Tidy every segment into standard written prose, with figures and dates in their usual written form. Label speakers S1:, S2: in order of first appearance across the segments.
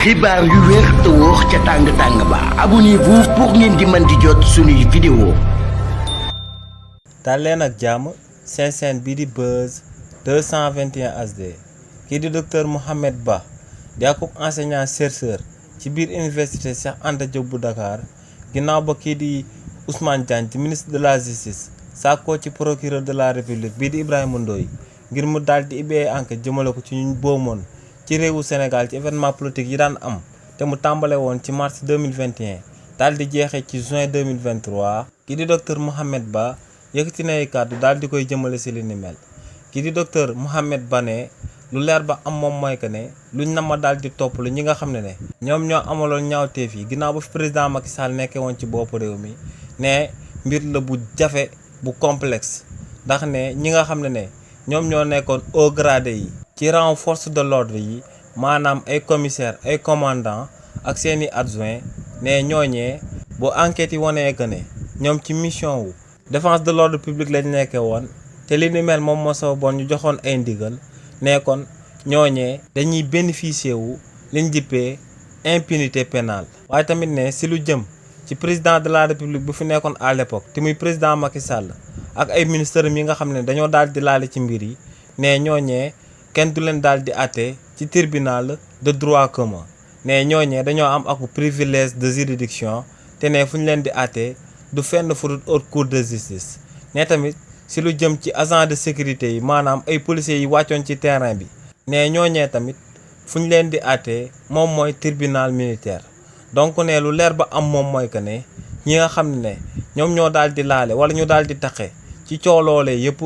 S1: xibaar yu wér te wóor ca tàng ba abonnez-vous pour ngeen di mën di jot suñuy vidéo.
S2: dal leen ak jàmm seen chaîne bii di Buzz 221 HD kii di docteur Mouhamed Ba di ab enseignant chercheur ci biir université Cheikh Anta Diop bu Dakar ginnaaw ba kii di Ousmane Diagne di ministre de la justice sàkkoo ci procureur de la république bii di Ibrahima Ndoye ngir mu daal di ubbee enquête jëmale ko ci ñu boomoon ci réewu Sénégal ci événement politique yi daan am te mu tàmbale woon ci mars 2021 daal di jeexee ci juin 2023 kii di docteur Mouhamed Ba yëkkati nay kàddu daal di koy jëmale si li ni mel kii di docteur Mouhamed Ba ne lu leer ba am moom mooy que ne luñ na ma daal di topp lu ñi nga xam ne ñoom ñoo amaloon ñaawteef yi ginnaaw ba fi président Macky Sall nekkee woon ci bopp réew mi ne mbir la bu jafe bu complexe ndax ne ñi nga xam ne ñoom ñoo nekkoon haut gradé yi ci rang force de l'ordre yi maanaam ay commissaire ay commandant ak seeni adjoint ne ñooñee bu enquête yi wanee que ne ñoom ci mission wu défense de l'ordre public lañ nekkee woon te li ni mel moom moo sababoon ñu joxoon ay ndigal ne kon ñooñee dañuy bénéficier wu liñ dippee impunité pénale waaye tamit ne si lu jëm ci président de la république bu fi nekkoon à l'époque te muy président Macky Sall ak ay ministres yi nga xam ne dañoo daal di laale ci mbir yi ne ñooñee kenn du leen daal di àtte ci tribunal de droit commun ne ñooñee dañoo am ak privilège de juridiction te ne fu ñu leen di àtte du fenn fu dul haute cour de justice ne tamit si lu jëm ci agent de sécurité yi maanaam ay policiers yi wàccoon ci terrain bi ne ñooñee tamit fu ñu leen di àtte moom mooy tribunal militaire donc ne lu leer ba am moom mooy que ne ñi nga xam ne ñoom ñoo daal di laale wala ñu daal di taqe ci cooloolee yëpp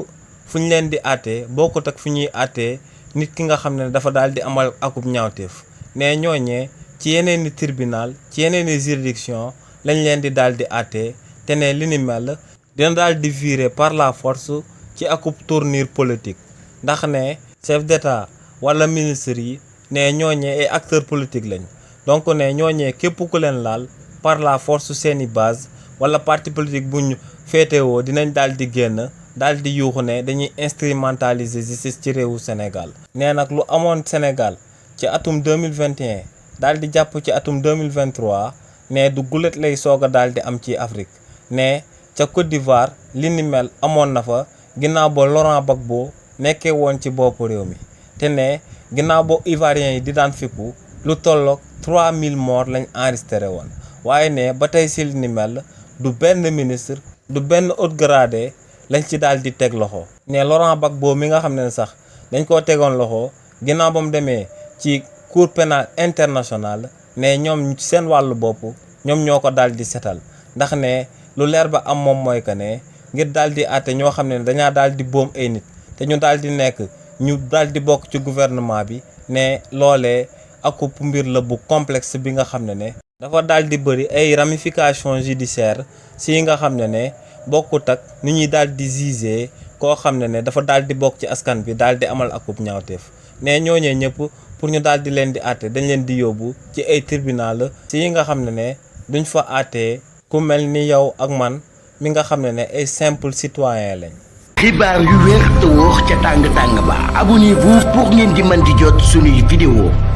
S2: fu ñu leen di àttee bokkut ak fu ñuy àttee nit ki nga xam ne dafa daal di amal akub ñaawteef ne ñooñee ci yeneen i tribunal ci yeneen i juridiction lañ leen di daal di àttee te ne li ni mel dina daal di virer par la force ci akub tournure politique ndax ne chef d'état wala ministre yi ne ñooñee ay acteurs politiques lañ donc ne ñooñee képp ku leen laal par la force seeni base wala parti politique buñ féetewoo dinañ daal di génn daal di yuuxu ne dañuy instrumentaliser justice ci réewu Sénégal nee nag lu amoon Sénégal ci atum 2021 daal di jàpp ci atum 2023 ne du gulet lay soog a daal di am ci Afrique ne ca Côte d'Ivoire li ni mel amoon na fa ginnaaw ba Laurent Gbagbo nekkee woon ci boppu réew mi te ne ginnaaw ba Ivoiriens yi di daan fippu lu tolloog 3000 morts lañ enregistré woon waaye ne ba tey si li ni mel du benn ministre du benn haut gradé lañ ci daal di teg loxo ne Laurent Gbagbo mi nga xam ne sax dañ koo tegoon loxo ginnaaw ba mu demee ci cour pénale internationale ne ñoom ci seen wàllu bopp ñoom ñoo ko daal di setal ndax ne lu leer ba am moom mooy que ne ngir daal di àtte ñoo xam ne dañaa daal di boom ay nit te ñu daal di nekk ñu daal di bokk ci gouvernement bi ne loolee akub mbir la bu complexe bi nga xam ne dafa daal di bëri ay ramifications judiciaires si nga xam ne bokkut ak ni ñuy daal di juger koo xam ne dafa daal di bokk ci askan bi daal di amal akub ñaawteef ne ñooñee ñëpp pour ñu daal di leen di àtte dañ leen di yóbbu ci ay tribunal si yi nga xam ne duñ fa àttee ku mel ni yow ak man mi nga xam ne ay simple citoyen lañ.
S1: xibaar yu wér te wóor ca tàng ba abonnez-vous pour ngeen di mën di jot suñuy vidéo.